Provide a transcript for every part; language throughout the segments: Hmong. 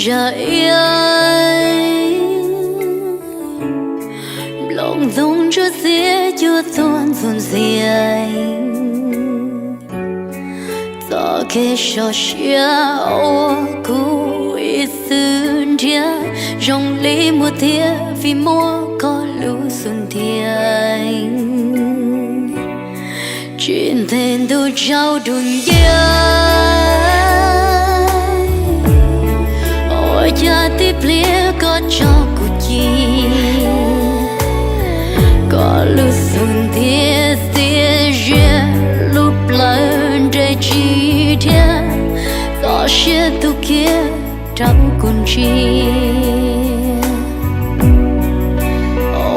Zaj ib, nplooj ntoo ntsuab xiab cuag tuag ntxuag ntxiag, txoj kev sov siab ua kuv ib txwm nrhiav, zoo li muaj thiab vim muaj koj lub xub ntiag. Tsis ntev ntuj tsaus dub nciab, ua cas tib pliag koj tso kuv ci. Koj lub xub ntiag xiam ziab, lub plawv nres tsis dhia, txoj sia tu kiag rau kuv ntsia.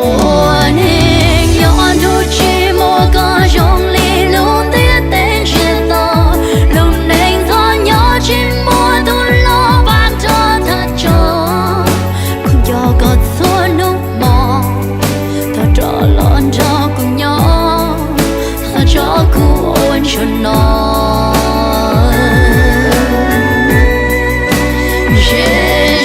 Ua neeg nyob ntuj tsis muaj koj zoo li lub ntiaj teb ntsiag to, lub neej ntxhov nyob tsis muaj tus los pab nrog thaj tsam. Kuv nco koj txhua hnub hmo, thov rov los nrog kuv nyob, thov tso kuv ua ntsuag no. Ntshe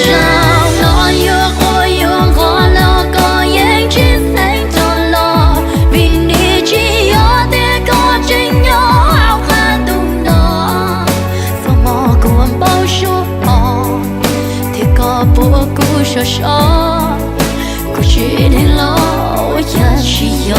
zaum no yuav quaj yuav nqhos los koj yeej tsis xeev rov los, vim nws tsis yog tias koj tseem nyob hauv qab ntuj no. Txoj hmoov kuv npau suav pom, thiab koj puag kuv sov sov, kuv tsis dheev los ua cas tsis yog.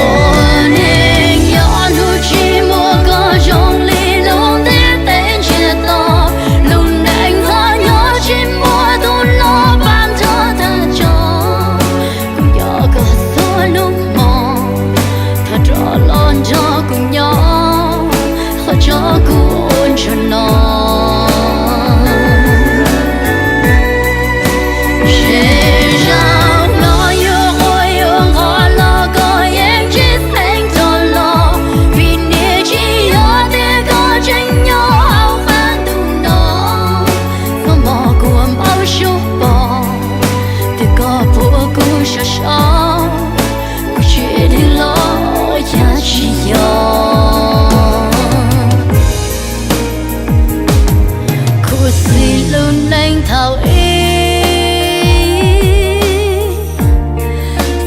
Ua neeg nyob ntuj tsis muaj koj zoo li lub ntiaj teb ntsiag to, lub neej ntxhov nyob tsis muaj tus los pab nrog thaj tsam. Kuv nco koj txhua hnub hmo, thov rov los nrog kuv nyob, thov tso kuv ua ntsuag no. Ntshe zaum no yuav quaj yuav nqhos los koj yeej tsis xeev rov los, vim nws tsis yog tias koj tseem nyob hauv qab ntuj no. Txoj hmoov kuv npau suav pom, thiab koj puag kuv sov sov, kuv tsis dheev los ua cas tsis yog. Khuv xim lub neej thaum ub,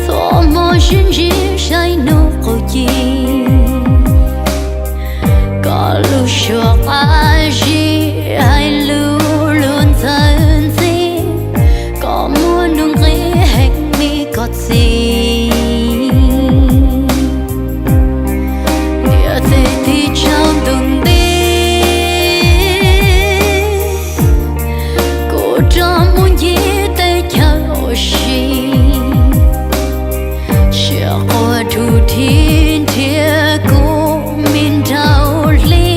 txoj hmoov sib ntsib saib hnub qub ci. Koj lub suab qab zib hais lus luag ntxawg ntxhi, koj muaj nuj nqis heev li koj txiv. Niam txiv tiv tsaug ntuj nti, kuv rov mus ncig teb chaws ua si. Tsiaj quaj dub dhi nrhiav kuv me nraug hli,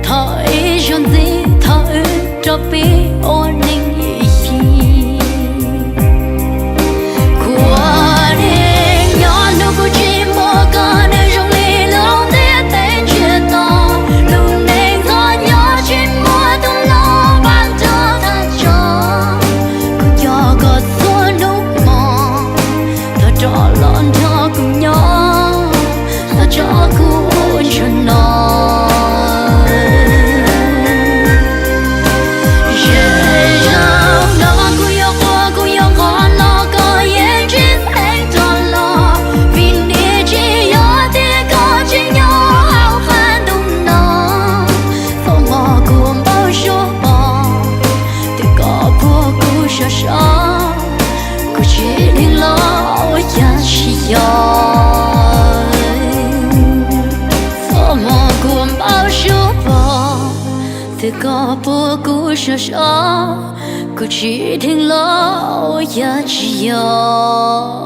thov ib zaug ntxiv thov wb rov pib ua neej ib yig. Khuv xim nyob ntuj kuv tsis muaj koj, nws zoo li lub ntiaj teb ntsiag to, lub neej ntxhov nyob tsis muaj tus los pab nrog thaj tsam. Kuv nco koj txhua hnub hmo, thov rov los nrog kuv nyob, thov tso kuv ua ntsuag no. Ntshe zaum no kuv yuav quaj kuv yuav nqhos los koj yeej tsis xeev rov los, vim nws tsis yog tias koj tseem nyob hauv qab ntuj no. Txoj hmoov kuv npau suav pom, thiab koj puag kuv sov sov, kuv tsis dheev los ua cas tsis yog. Txoj hmoov kuv npau suav pom, thiab koj puag kuv sov sov, kuv tsis dheev los ua cas tsis yog.